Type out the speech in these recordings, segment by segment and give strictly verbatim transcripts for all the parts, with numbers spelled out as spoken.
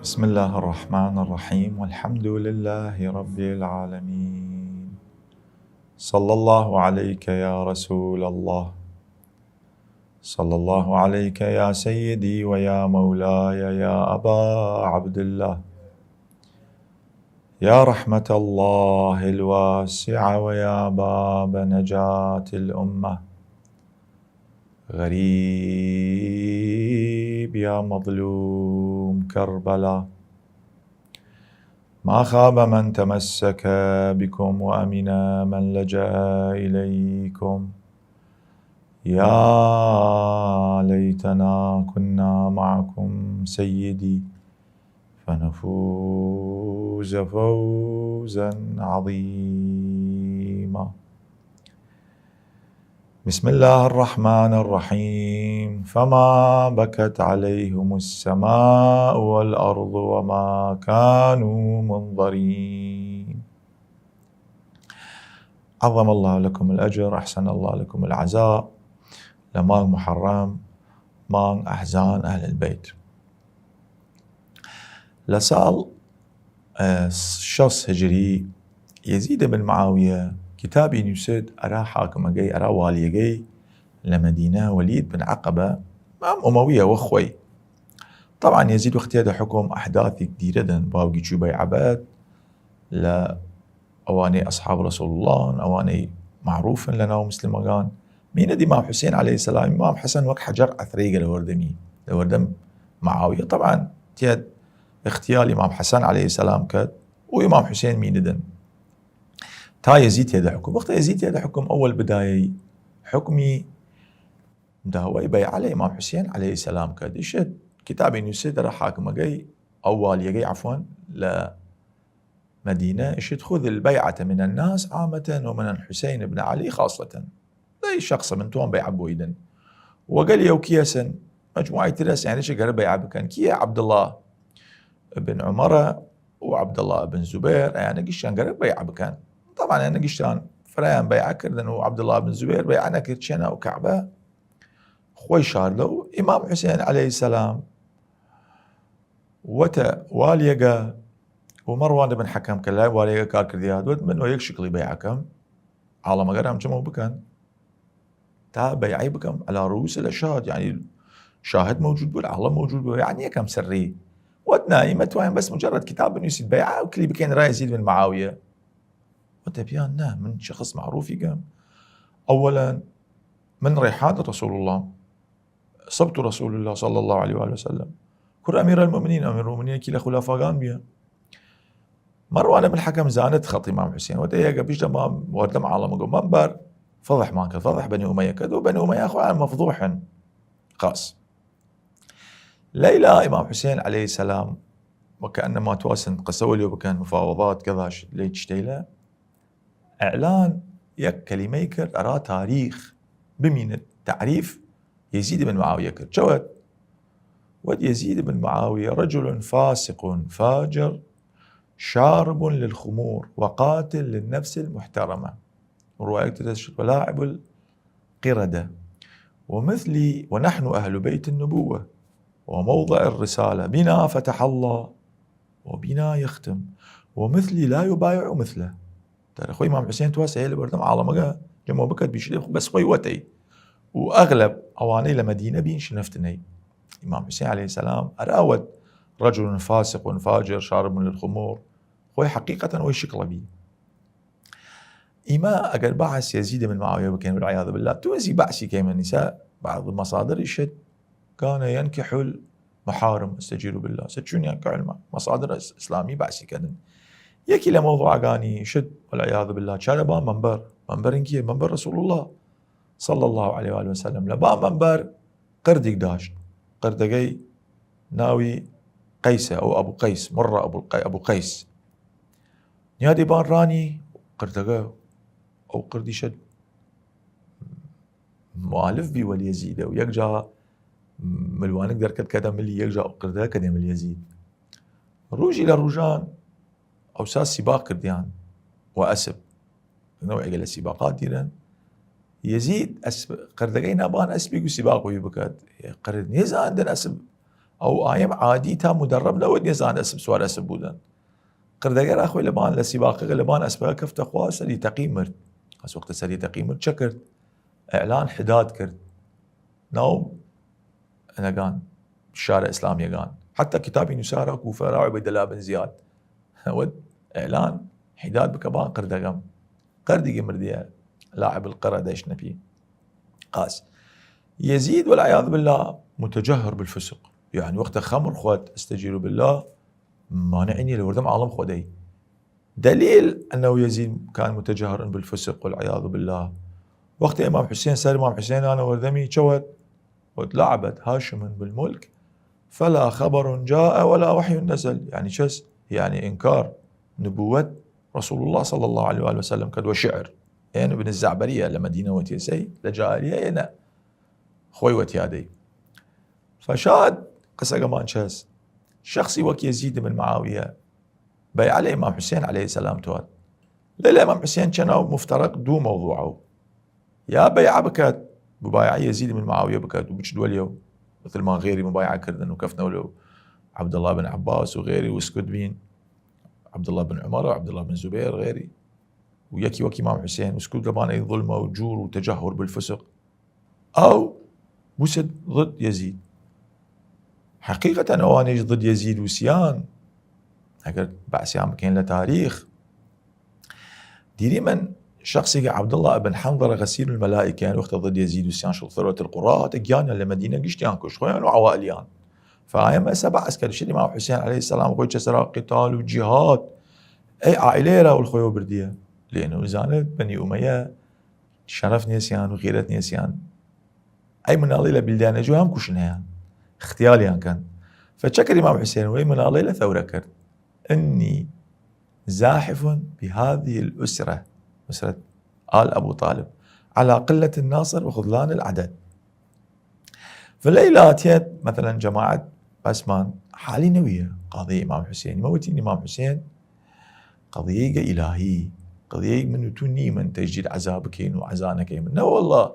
بسم الله الرحمن الرحيم، والحمد لله رب العالمين. صلى الله عليك يا رسول الله، صلى الله عليك يا سيدي ويا مولاي يا أبا عبد الله، يا رحمة الله الواسعة ويا باب نجاة الأمة. غريب يا مظلوم كربلاء، ما خاب من تمسك بكم وأمن من لجأ إليكم. يا ليتنا كنا معكم سيدي فنفوز فوزا عظيما. بسم الله الرحمن الرحيم. فما بكت عليهم السماء والأرض وما كانوا منظرين. عظم الله لكم الأجر، أحسن الله لكم العزاء. لە مانگ محەڕەم، مانگ ئەحزان ئەهل البەیت. لە ساڵ، ئە، شەست هجری، یەزید بن معاویە کتابی نووسێد ئەرا حاکمەگەی، ئەرا والیەگەی لە مەدینە، وەلید بن عەقبە، ئەم ئومەویە وە خوەی. طبعا یەزید وەختیە دە حکم ئەحداثیک دیرەدن، باوگی چوو بەیعە بەد لە ئەوانەی ئەصحاب رسول اللهن، ئەوانەی معروفن لە ناو مسلمەگان. مینەد ئیمام حوسێن علیە السلام، ئیمام حەسەن وەک حەجەر ئەثرەیگە لە وەردەمی، لە وەردەم معاویە. طبعا تیاد اغتیال ئیمام حەسەن علیە السلام کەد و ئیمام حوسێن مینەدن. تا یەزید تێدە حکم. وەختە یەزید تێدە حکم، ئەوەل بدایەی حکمی داوای بەیعە لە ئیمام حوسێن علیە السلام کەد. ئیشێد کتابی نووسێد ئەرا حاکمەگەی ئەو والیەگەی، عەفوەن، لە مەدینە، ئیشێد: خذ البيعة من الناس عامة ومن الحسين بن علي خاصة. دەی شەخصە من توان بەیعە بویدن. وەگەل یەو کیەسن، مجموعەی ترەس، یعنی چه گەرە بەیعە بکەن. کیە؟ عبدالله بن عمر و عبدالله بن زبیر، یعنی گشتیان گەرە بەیعە بکەن. طبعا یعنی گشتیان فرایان بەیعە کردن و عبدالله بن زبیر بەیعە نەکرد، چێ ناو کەعبە خوەی شاردە و ئیمام حوسێن علیە السلام وەتە والیەگە و مەڕوان بن حەکەم کە لای والیەگە کار کردی هات، وەت: من وە یەک شکڵی بەیعە کەم، عاڵەمەگەرام جمع بکەن تا بەیعەی بکەم على رؤوس الأشهاد، یعنی شاهد موجود بوو، عاڵەم موجود بوو، یعنی یەکەم سرری. وەت: نا، ئیمە توانین بەس مجرد کتاب بنویسید بەیعە و کلی بکەین رای یەزید بن معاویە. وەتە پیان: نا، من شخص معروفیگەم. أولا من ريحانة رسول الله، صبت رسول الله صلى الله عليه وآله وسلم. کور أمير المؤمنين، أمير المؤمنين کی لە خولەفاگان بیە. مەڕوان بن حەکەم زانت خەت ئیمام حوسێن، وەتە: ئێگە پیشتە ما وەردەم عاڵەمەگە منبەر فضحمان کەد، فضح بنی ئومەیە کەد و بنی ئومەیە خوەیان مفضوحن. خاص. لەیلا ئیمام حوسێن علیە السلام وەکەئەنەما تواسن قسە وەلیۆ بکەن، مفاوضات کەذاش لەی چشتەیلە. ئعلان یەک کەلیمەی کرد ئەرا تاریخ بمینت، تعریف یەزید بن معاویە کرد. چەوەت؟ وەت: يزيد بن معاوية رجل فاسق فاجر شارب للخمور وقاتل للنفس المحترمة. رواية تدشت ولاعب القردة ومثلي ونحن أهل بيت النبوة وموضع الرسالة، بنا فتح الله وبنا يختم ومثلي لا يبايع مثله. تەرە خوەی ئیمام حوسێن تواسە هەیە لە بەردەم عاڵەمەگە جمع بکەد بیشێ بەس خوەی وەتەی و ئەغلەب ئەوانەی لە مەدینە بین شنەفتنەی. ئیمام حوسێن علیە السلام ئەراوەت: رجل فاسق فاجر شارب للخمور، خوەی حەقیقەتەن وەی شکڵە بی. ئیمە ئەگەر بەعس یەزید بن معاویە بکەین، والعیاذ بالله، توزی بەعسی کەیمە نیسا بعض مصادر ئیشت كان ينكح المحارم، استجير بالله. سە چون ينكح الم-، مصادر ئیس-، ئیسلامی بەعسی کەدن. یەکی لە موضوعەگانی شت، والعیاذ بالله، چارە با منبەر. منبەرن کیە؟ منبەر رسول الله صلى الله عليه وآله وسلم. لە با منبەر قردیک داشت. قردەگەی ناوی قەیسە، ئەو ئەبو قەیس، مڕە ئەبو قەی-، ئەبو قەیس. نیادی بان رانی قردەگە، ئەو قردیشە مؤلف بی وەل یەزیدە و یەک جا ملوانک دەرکەت کەدە ملی یەک جا قردە کەدە مل یەزید. روژی لە روژان ئەوسا سیباق کردیان و ئەسپ، نەوعێگە لە سیباقات دیرن. یەزید ئەسپ، قردەگەی نابان ئەسپیگ و سیباق وی بکات. قرد نیزاندن ئەسپ ئەو ئایم عادی تا مدرب نەود، نێزان ئەسپ سوار ئەسپ بودن. قردەگە را خوەی لەبان، لە سیباقەگە لەبان ئەسپەگە کەفتە خوا، سەری تەقی مرد. ئەس وەختە سەری تەقی مرد چە کرد؟ ئیعلان حداد کرد ناو ئەنەگان، شارە ئیسلامیەگان. حتی کتابی نووسارا کوفە را عوبەیدەلا بن زیاد وت ئیعلان حداد بکە بان قردەگەم. قردیگی مردیە لاعب القرە دەشت نەپی قاس. یەزید والعیاذ بالله متجهر بالفسق، یعنی وەختە خەمر خوەد، استجیر بالله، مانع نیە لە وەردەم عاڵم خوەدەی. دلیل أنه يزيد كان متجهرا بالفسق والعياذ بالله، وەختە ئیمام حوسێن، سەر ئیمام حوسێن ئانە وەردەمی چەوەد، وت: لعبت هاشم بالملك فلا خبر جاء ولا وحي نزل. یعنی چەس؟ یعنی ئنکار نبوت رسول الله صلى الله عليه وآله وسلم کەد وە شعر. ئێن ابن الزعبریە لە مەدینە وەتیەسەی، لە جاریە ئێنە خوەی وەتیادەی. فشاد قسەگەمان چەس؟ شخصی وەک یەزید بن معاویە بەیعە لە ئیمام حوسێن علیە السلام تواد. لە لە ئیمام حوسێن چەناو مفترق دوو مەوضوعە و یا بەیعە بکات، مبایعە یەزید بن معاویە بکات و بچد وەلیەو، مثل ما غێری مبایعە کردن و کەفتنەو لەو عبدالله بن عباس و غێری و سکوت بین، عبدالله بن عمر و عبدالله بن زبیر غێری، و یەکی وەک ئیمام حوسێن و سکوت لەبان ئەی ظلمە و جور و تجهر بالفسق. ئەو بوسێد ضد یەزید. حقیقەتەن ئەوانەیش ضد یەزید وسیان، ئەگەر بەعسیان بکەین لە تاریخ، دیریمن شخصیگ عبدالله ابن حنظلە غسیل الملائکە، یان وەختە ضد یەزید وسیان شڵ ثورة القراء هاتە گیانیان لە مەدینە گشتیان کوشت، خوەیان و عوائلیان. فایم ئەسە بەعس کەد شت ئیمام حوسێن علیە السلام خوەی چە سەرا قتال و جهاد، ئەی عائلەیە راول خوەیەو بردیە. لێنە وزانت بەنی ئومەیە شەرەف نێسیان و غیرەت نێسیان. ئەی مناڵی لە بیلدانە جوان کوشنەیان، اختیالیان کەن. فچەکر ئیمام حوسێن وەی مناڵی لە ثەورە کرد: إني زاحف بهذه الأسرة، أسرة آل أبو طالب، على قلة الناصر وخذلان العدد. فلەیلا تێت، مەثەلەن، جەماعەت بەسمان حالی نەویە قەضیە ئیمام حوسێن. مەوتین ئیمام حوسێن قەضیەیگە ئیلاهی، قەضیەیگ من و تو نیمن تەجدید عەزا بکەین و عەزا نەکەیمن. نە والله،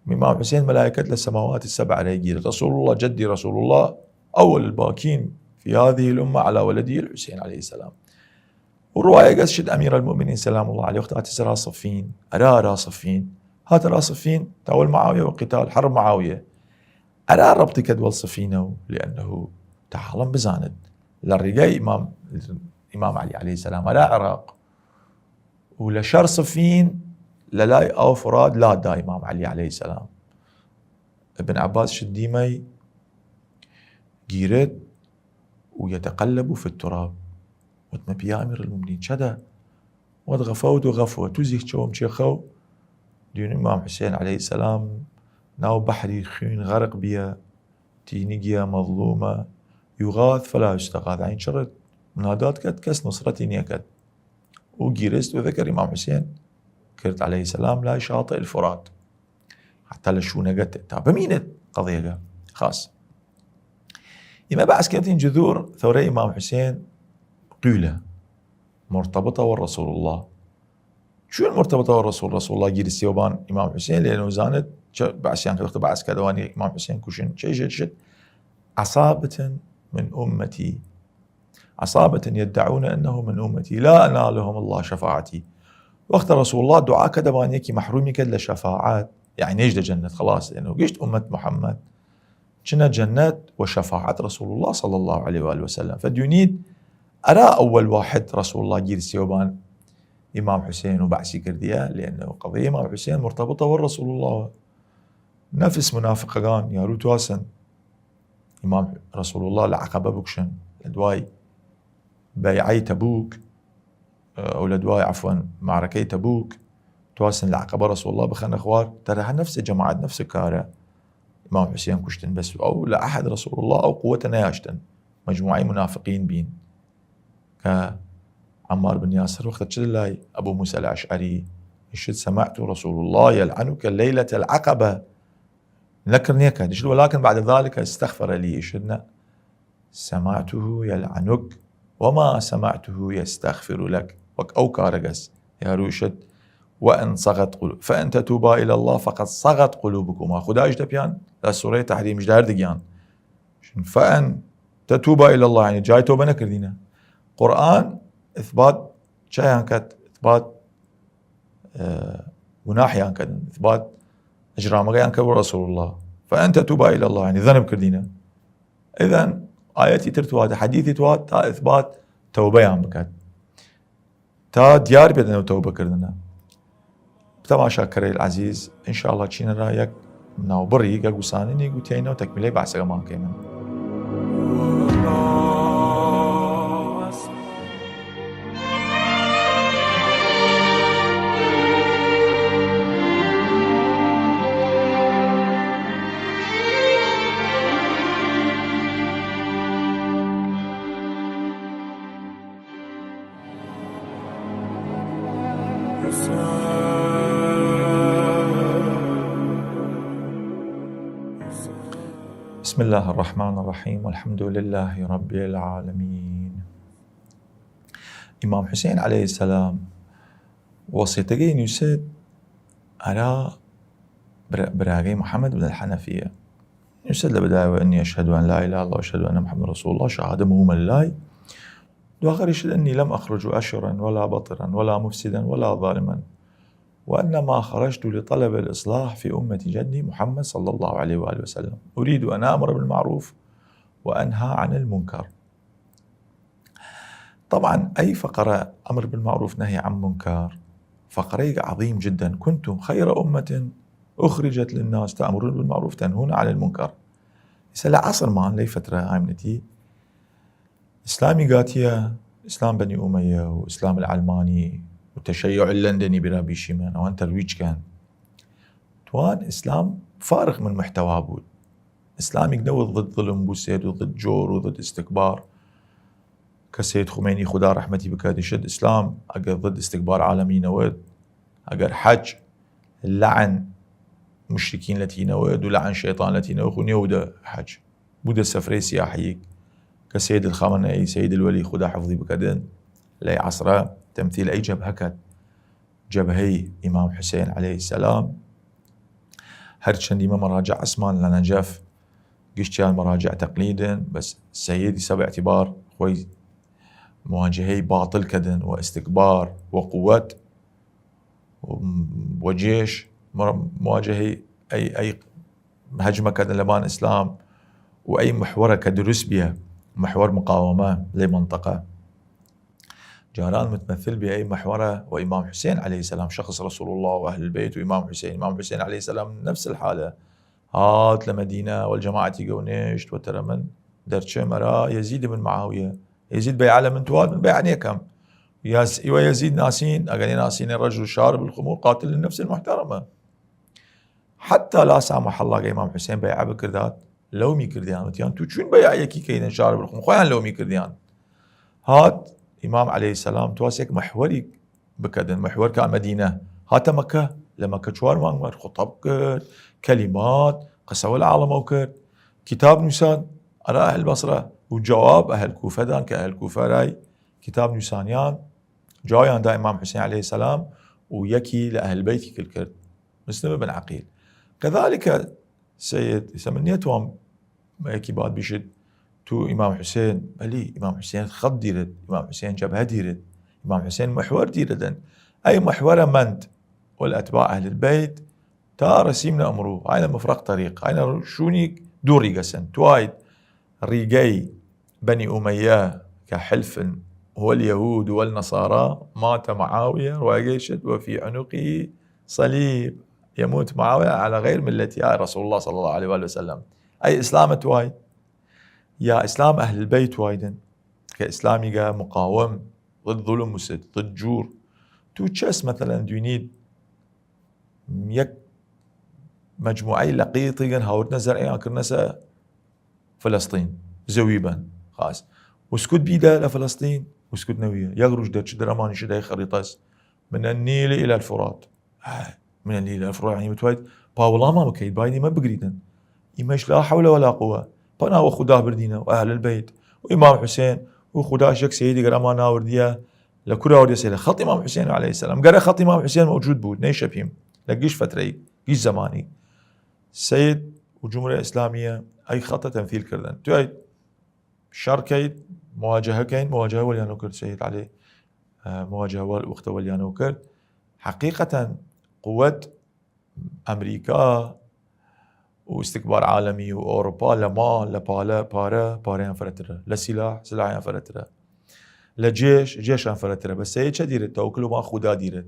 ئیمام حوسێن مەلایکەت لە سەماوات سەبع رەیگیر. رسول الله، جدی رسول الله، أول الباكين في هذه الأمة على ولده الحسين عليه السلام. و روایەگەس شد ئەمیر المؤمنین سلام الله علیه وەخت هاتە سەرا صفین، ئەرا ئەرا صفین، هاتە ئەرا صفین تا وەل معاویە و قتال حرب معاویە. ئەرا ربطی کەد وەل صفینەو، لأنه تا عاڵم بزانت لە ڕیگای ئیمام، ئیمام علی علیه السلام ئەرا عراق. و لە شەر صفین لە لای ئاو فرات لا دا ئیمام علی علیه السلام. ابن عباس شد دیمەی گیرد و يتقلب في التراب. وتمە پیا ئەمیر المؤمنین چەدە؟ وت غفوت غفوة، توزیک چەوم چێ خەو. دیون ئیمام حوسێن علیه السلام ناو بەحری خوین غەرق بیە، تینگیە، مەظلومە، يغاث فلا يستغاث، عین چڕت منادات کەد، کەس نوسرەتی نیەکەد. و گیرست و ذکر ئیمام حوسێن کرد علیه السلام لای شاطئ الفرات. حتی لە شوونەگە ت-، تا بمینێت قەضیەگە خاص. ئیمە بەعس کەفتین جذور ثورە ئیمام حوسێن قویلە مرتبطە وە رسول الله. چون مرتبطە وە رسول، رسول الله گیرسیەوە بان ئیمام حوسێن، لێ نوزانت چە بەعسیان کە وەختە بەعس کەدەوانی ئیمام حوسێن کوشن، چەیشێ چشت عصابة من أمتي، عصابة يدعون أنه من أمتي لا أنالهم الله شفاعتي. وەختە رسول الله دعا کەدەوان یەکی مەحرومی کەد لە شەفاعەت، یعنی نێژدە جەنەت خلاص، یعنی گشت ئومەت محمد چنە جەنەت وە شەفاعەت رسول الله صلی الله علیه و آله وسلم. فدیونید ئەرا ئەول واحد رسول الله گیرسیەوە بان ئیمام حوسێن و بەعسی کردیە، لأنه قضیە ئیمام حوسێن مرتبطە وە رسول الله. نفس منافقەگان یارو تواسن ئیمام رسول الله لە عەقەبە بکوشن، لە دوای بەیعەی تەبوک، ئەو لە دوای، عەفوەن، مەعرەکەی تەبوک، تواسن لە عەقەبە رسول الله بخەنە خوار، تەرە هە نفس جەماعەت نفس کارە ئیمام حوسێن کوشتن، بەس ئەو لە عەهد رسول الله ئەو قووەتە نەیاشتن، مجموعەی منافقین بین. کە عەمار بن یاسر وەختە چ لای ئەبو موسی الاشعری ئیشت: سمعت رسول الله يلعنك ليلة العقبة، نەکر نیەکە دشت، ولكن بعد ذلك استغفر لي، ئیشت نە سمعته يلعنك وما سمعته يستغفر لك، وەک ئەو کارەگەس یاروشت: وإن صغت قلوب، فإن تتوبا إلى الله فقد صغت قلوبكما. خدایش دەپیان لە سورەی تحریمش داردگیان فأن تتوبا إلى الله، یعنی جای تۆبە نەکردینە. قورئان ئثبات چیان کەت؟ ئثبات، ئە، گوناحیان کەدن، ئثبات ئجرامەگەیان کەد بۆ رسول الله. فأن تتوبا إلى الله، یعنی ذنب کردینە. ئیذەن ئایەتی تر تواد، حەدیثی تواد تا ئثبات تەوبەیان بکەت. تا دیار بێدنەو تەوبە کردنە. تەماشاکەرەیل عەزیز، ان شاء الله چینە را یەک ناوبڕیگ، یەک وساننیگ و تینەو تەکمیلەی بەحسەگەمان کەیمن. بسم الله الرحمن الرحيم، والحمد لله رب العالمين. ئیمام حسین علیە السلام وەسیەتەگەی نویسێد ئەرا برا-، براگەی محمد بن الحنفیە. نویسێد لە بدایەوە: إني أشهد أن لا إله إلا الله وأشهد أن محمدا رسول الله، شهادە مهمە لای. دواخریشد: إني لم أخرج أشرا ولا بطرا ولا مفسدا ولا ظالما، وإنما خرجت لطلب الإصلاح في أمة جدي محمد صلى الله عليه وآله وسلم، أريد أن آمر بالمعروف وأنهى عن المنكر. طبعا، ئەی فقرە ئەمر بالمعروف نهی عن منکر، فقرەیگ عظیم جدا. كنتم خير أمة أخرجت للناس تأمرون بالمعروف تنهون عن المنكر. ئیسە لە عەسرمان، لەی فترە ئایمنەتی، ئسلامی گاتیە، ئسلام بنی ئومەیە و ئسلام العلمانی و تشیع لندنی برا بیشیمن، ئەوان ترویج کەن. توان ئسلام فارغ من محتوا بوود. ئسلامیگ نەود ضد ظلم بوسێد و ضد جور و ضد استکبار. کە سید خمینی، خودا رحمتی بکاتیشد، ئسلام ئەگەر ضد استکبار عالمی نەود، ئەگەر حەج لعن مشرکین لەتی نەود و لعن شیطان لەتی نەود، خو نیەودە حەج، بودە سفرەی سیاحییگ. کە سید الخامنەئی، سید الولی، خودا حفظی بکەدن، لەی عەسرە تمثیل ئەی جبهە کەد، جبهەی ئیمام حسین علیە السلام. هەرچەند ئیمە مەراجع ئەسمان لە نەجەف گشتیان مەراجع تەقلیدن، بەس سید ئیسە بە ئعتبار خوەی مواجهەی باطل کەدن و استکبار و قوت و، و جێش مر-، مواجهەی ئەی، ئەی هەجمە کەدن لەبان ئسلام و ئەی محوەرە کە دروس بیە، محوەر مقاومە لەی منطقە. جاران متمثل بی ئەی محوەرە و ئیمام حسین علیە السلام، شخص رسول الله و اهل البیت و ئیمام حسین. ئیمام حسین علیە السلام نفس الحالە، هات لە مەدینە وەل جەماعەتیگەو نێشت و تەرە من دەرچێم ئەرا یەزید بن معاویە. یەزید بەیعە لە من تواد، من بەیعە نێکەم. یاس-، ئیوە یەزید ناسین، ئەگەر ناسین، رجل شارب الخمور قاتل النفس المحترمە. حتی لا سامح الله گە ئیمام حسین بەیعە بکردات، لەومی کردیان، وتیان: تو چون بەیعە یەکی کەیدن شارب الخمور؟ خوەیان لەومی کردیان. هات ئیمام علیە السلام تواس یەک محوەریگ بکەدن، محوەر کە مەدینە. هاتە مەکە، لە مەکە چوار مانگ وەر خطب کرد، کەلیمات، قسە وەل عاڵەمەو کرد، کیتاب نویسان ئەرا ئەهل بەسرە و جواب ئەهل کوفە دان، کە ئەهل کوفە ئەرای کیتاب نویسانیان جوابیان دا ئیمام حسین علیە السلام و یەکی لە ئەهل بەیتی کل کرد، مسلم بن عقیل. كذلك سید، ئیسە من نیەتوام یەکی باد بیشت تو ئیمام حسین، بەلی ئیمام حسین خەت دیرت، ئیمام حسین جبهە دیرت، ئیمام حسین محوەر دیرتن. ئەی محوەرە مەند وەل ئەتباع ئەهل البەیت تا رەسیمنە ئمڕوو، ئاینە مفرق طریق، ئاینە شوونیگ دوو ریگەسن. تواید ریگەی بنی ئومەیە کە حلفن، هو اليهود والنصارى، مات معاوية، رواية شد، وفي عنقه صليب، يموت معاوية على غير ملة رسول الله صلى الله عليه وآله وسلم. ئەی ئسلام تواید، یا ئسلام ئەهل البەیت وایدن، کە ئسلامیگە مقاوم، ضد ظلم وسد، ضد جور. تو چەس مثلا دوینید یەک مجموعەی لەقیتیگن هاوردنە زەرعیان کردنەسە فلسطین، زەوی بەن خاس. وسکوت بیدە لە فلسطین، وسکوت نەویە. یەک رووژ دەرچ درەمانیش دای خەریطەس: من النيل إلى الفرات. ها، من النيل إلى الفرات، یعنی بتواید پاوڵاما بکەید، باید ئیمە بگریدن. ئیمەش لا حول ولا قوة، پەنا وە خودا بردینە و ئەهل البەیت و ئیمام حسین و خوداش یەک سیدی گەر ئەمان ناوردیە لە کورا وردیە سەیرە خەڵ ئیمام حسین علیە السلام. گەرە خەڵ ئیمام حسین موجود بود، نەیشەپیم لە گیش فترەی، گیش زەمانی. سید و جمهوری اسلامیه ای خطه تمثیل کردن. توی شر کەید، مواجهە کەین، مواجهە وەلیانەو کرد سید علی، ئە، مواجهە وەل وەختە وەلیانەو کرد. حقیقەتەن قوت ئەمریکا و استکبار عالمی و ئەوروپا لە ماڵ، لە پالە، پارە، پارەیان فرەترە، لە سلاح، سلاحیان فرەترە، لە جێش، جێشان فرەترە. بەس سید چە دیرت؟ توکل و ما خودا دیرت.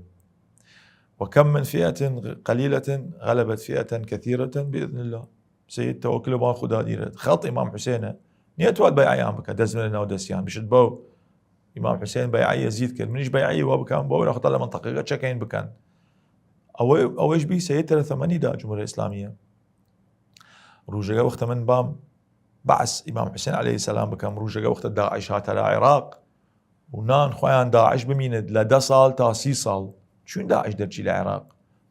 وكم من فئة قليلة غلبت فئة كثيرة بإذن الله. سید توکل و ما خودا دیرت. خەڵت ئیمام حوسێنە. نیەتواد بەیعەیان بکە، دەست بنە ناو دەستیان، بشت بەو. ئیمام حوسێن بەیعەی یەزید کرد، منیش بەیعەی وە بکەم، بەو رەختە لە منتەقەگە چەکەین بکەن. ئەوەی، ئەوەیش بی سید تەرە تەمەنی دا جمهوری اسلامیە. روژەگە وەختە من بام بەعس ئیمام حوسێن علیە سلام بکەم، روژەگە وەختە داعش هاتە لە عێراق و نان خویان داعش بمینێت لە دە ساڵ تا سی ساڵ. چون داعش دەرچی لە عێراق؟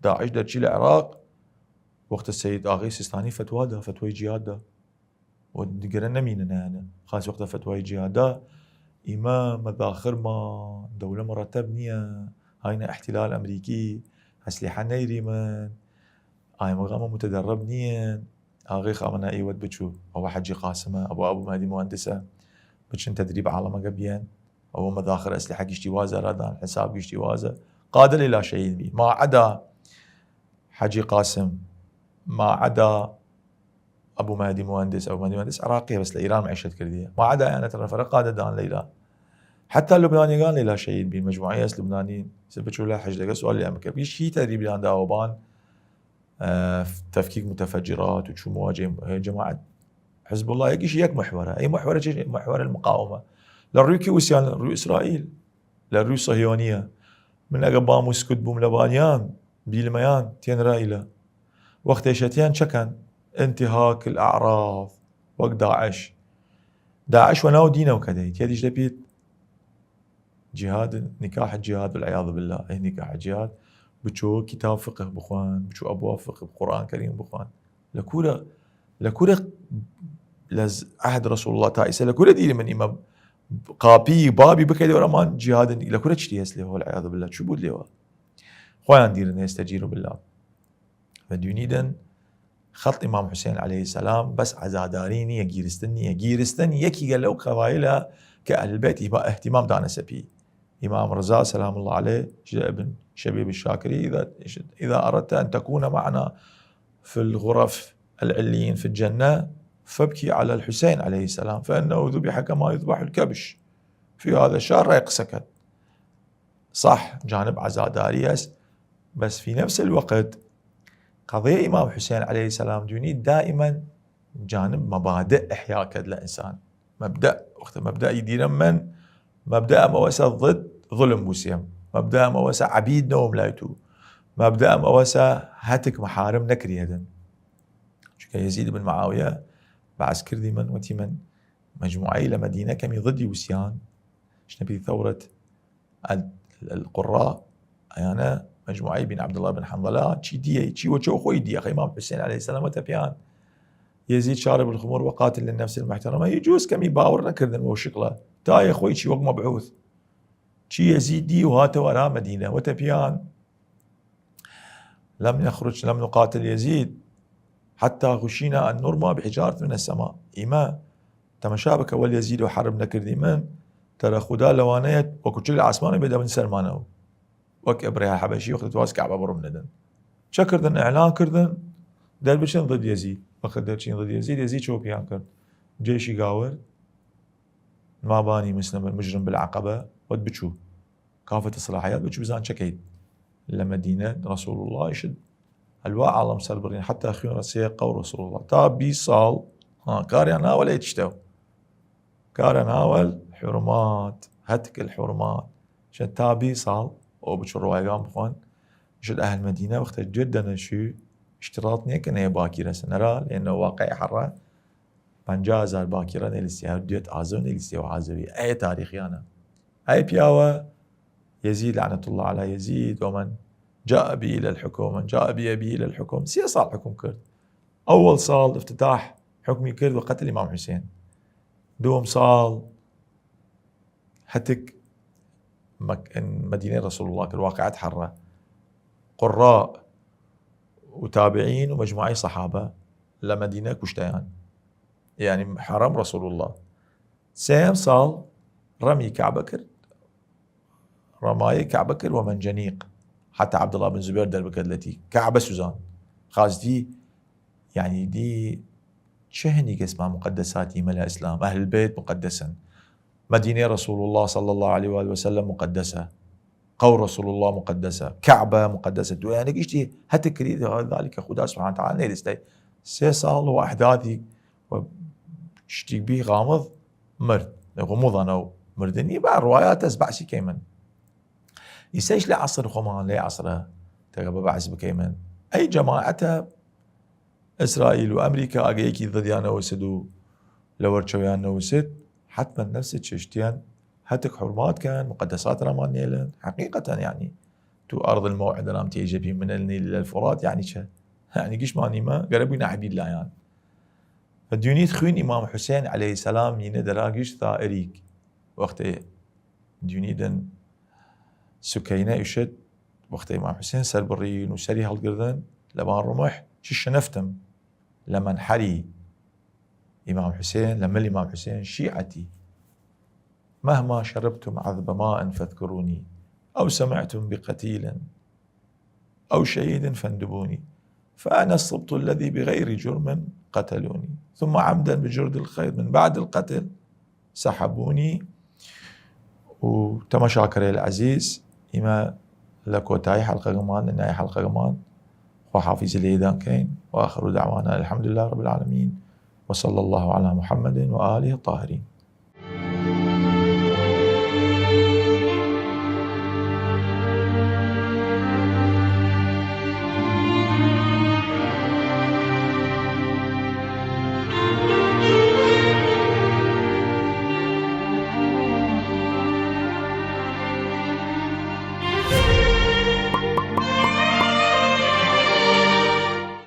داعش دەرچی لە عێراق وەختە سید ئاغای سیستانی فتوا دا، فتوای جیهاد دا. و دیگرە نەمینە نایانە. خاص وەختە فتوای جیهاد دا، ئیمە مەداخرمان دەولە مرتب نییە، هاینە احتلال ئەمریکی، ئەسلحە نەیریمن، ئایمەگامە متدرب نیین. ئاغای خامنەئی وەت بچوو، ئەوە حەجی قاسمە، ئەوە ئەبو مەهدی مهندسە، بچن تدریب عالەمەگە بیەن. ئەوە مەداخر ئەسلحە گشتی وازە رادان، حساب گشتی وازە. قادر لا شەهید بی. ما عدا حەجی قاسم، ما عدا ئەبو مەهدی مهندس، ئەبو مەهدی مهندس عراقیە، بەس لە ئیران معیشەت کردیە. ما عدا یانە تەرەفەرە قادە دان لە ئیران. حتی لوبنانیەگان لەیلا شەهید بین، مجموعەی ئەس لوبنانین، سە بچوو لە حەجدەگە سوال لیان بکە. بیش هی تەدریبیان داوە بان، ئە، تفکیک متفجرات و چوو مواجه، ئە، جماعت حزب الله یەکیش یەک محوەرە. ئەی محوەرە چی؟ محوەرە المقاومە. لە روی کی وسیان؟ لە روی ئیسرائیل، لە روی صهیونیە. من ئەگە بام و سکوت بووم لە بانیان، بیلمەیان تێنرا ئیلە. وەختێ شەتیان چەکەن؟ انتهاک الاعراض، وەک داعش. داعش وە ناو دینەو کە دەیت، یەدیش دەپیت جهاد، نکاح جهاد، والعیاذ بالله، ئەی نکاح جهاد، بچۆ کتاب فقه بخوان، بچۆ ئەبواب فقه، قرآن کریم بخوان. لە کورە، لە کورە لە ز-، عهد رسول الله تا ئیسە لە کورە دیری من ئیمە قاپی بابی بکەی دەوەر ئەمان جهادن، لە کورە چتی هەست لێ، والعیاذ بالله، چو بود لێوە؟ خوایان دیرن ئێستە جیر و بالله. و دوینیدن خەڵت ئیمام حوسێن علیە سلام بەس عەزاداری نییە، گیرستن نییە. گیرستن یەکیگە لەو قەوایلە کە ئەهل بەیت ئیبا اهتمام دانەسە پی. ئیمام رضا سلام الله علیه، جدە ابن شبیب الشاکری، إذا، إذا أردت أن تكون معنا في الغرف العليين في الجنة، فابكي على الحسين عليه السلام، فإنه ذبح كما يذبح الكبش في هذا الشهر. رای قسەکەت صح، جانب عەزاداری هەس، بەس في نفس الوقت قضیە ئیمام حوسێن علیە سلام دوینی دائما جانب مەبادئ احیا کەد لە ئنسان. مەبدەئ، وەختە مەبدەئی دیرم من، مەبدەئم ئەوەسە ضد ظلم بوسیم، مەبدەئم ئەوەسە عەبید نەوم لای تو، مەبدەئم ئەوەسە هەتک محارم نەکریەدن. چونکە یەزید بن معاویە بەعس کردی من، وەتی من مجموعەی لە مەدینە کەمی ضدی وسیان، شنە پی ثورة ال-، القراء، ئەیانە مجموعەی بن عبدالله بن حنظلە، چی دیە، چی وەچەو خۆی دیە، خە ئیمام حوسێن علیە سلام وەتە پیان، یەزید شارب الخمور وقاتل للنفس المحترمة، هی جوز کەمی باور نەکردن وەو شکڵە، تا یە خۆی چی وەک مەبعوث. چی یەزید دی و هاتەوە ئەرا مەدینە، وەتە پیان، لم نخرج، لم نقاتل يزيد حتى غشينا أن نرمى بحجارة من السماء. ئیمە تەمەشا بکە وەل یەزید و حەرب نەکردیمن، تەرە خودا لەوانەیە وە کوچک لە ئاسمانە بێدە بن سەرمانەوە. وەک ئەبرەهە حەبەشی وەختە تواز کەعبە بڕم نەدن. چە کردن؟ ئیعلان کردن دەربچن ضد یەزید. وەختە دەرچین ضد یەزید، یەزید چۆپیان کرد. جێشی گاورد، ما بانی مسلم مجرم بالعقبە، وەت بچوو. کافەتە سلاحیات بچوو بزان چەکەیت. لە مەدینە رسول الله ئیشت هەلوا عاڵم سەر بڕین، حتی خوێن رەسیە قەو رسول الله. تا بیست ساڵ، ها، کاریان ناوە لە تشتەو. کارە ناوەل حرمات، هەتک الحرمات. شد تا بیست ساڵ، ئەو بچ ڕوایگان بخوان. شد ئەهل مەدینە وەختە جێت دەنەشی، اشتراط نییە کە نەیە باکی رەسە. نەرا، لێنە واقعی حەڕە. پەنجا هەزار باکیڕە نەلیستی، هەر دوێت ئازەو نەلیستی و ئازەوی. ئەیە تاریخیانە. ئەی پیاوە یەزید، لعنة الله على يزيد ومن جاء به إلى الحكم، من جاء بأبيه إلى الحكم. سێ ساڵ حکم کرد. ئەوەڵ ساڵ افتتاح حکمی کرد و قتل ئیمام حوسێن. دووەم ساڵ هەتک مەک-، مەدینەی رسول الله کرد، واقعەت حەڕە. قڕا و تابعین و مجموعەی سەحابە لە مەدینە کوشتەیان، یانی حەڕەم رەسول اللە. سێیەم ساڵ ڕەمی کەعبە کرد، ڕەمای کەعبە کرد وە مەنجەنیق، حەتا عەبدوڵڵا بن زوبێر دەربکەد لەتی کەعبە سوزان. خاس دی، یانی دی چه هەنی گەسمان مقدساتی مەلا ئیسلام، ئەهل بیت مقدسن، مەدینەی رەسول اللە صلی اللە علیە و آله وسلم مقدسە، قەور رەسول اللە مقدسە، کەعبە مقدسە، دویانە گشتی هەتک کردی ذالک خدا سبحانە وتعالی نەیرستای. سێ ساڵ و ئەحداثی و شتیک بی غامض مرد، غموضانە و مردنی با ڕوایات ئەس بەعسی کەیمن. ئیسەیش لە عەسر خۆمان لەی عەسرە تەگە بە بەعس بکەیمن. ئەی جەماعەتە ئیسرائیل و ئەمریکا ئاگەیەکی ضدیان نەوسد و لە وەرچەویان نەوسد، حتما نفس چشتیان هەتک حرمات کەن، مقدسات رامان نێلن. حقیقتا یعنی تو أرض الموعد رام تیجە بی من النيل إلى الفرات، یعنی چە؟ یعنی گشمان نیمە گەرە بووی نەحبی لایان. و دونید خوین ئیمام حسین علیە السلام نینە دەرا گشت ثائریک. وەختێ دونیدن سکینە ئیشت، وەختێ ئیمام حسین سەر بڕین و سەری هەڵگردن لەبان ڕمح، چی شنفتم لە منحری ئیمام حسین، لە مل ئیمام حسین شیعەتی. مهما شربتم عذب ماء فاذكروني، أو سمعتم بقتيل أو شهيد فاندبوني، فأنا السبط الذي بغير جرم قتلوني، ثم عمدا بجرد الخيل من بعد القتل سحبوني. و تەماشاکەرەیل عەزیز، ئیمە لە کۆتایی حەلقەگەمان، لە نای حەلقەگەمان، خواحافیزی لەیدان کەین، وآخر دعوانا الحمد لله رب العالمين، وصلى الله على محمد وآله الطاهرين.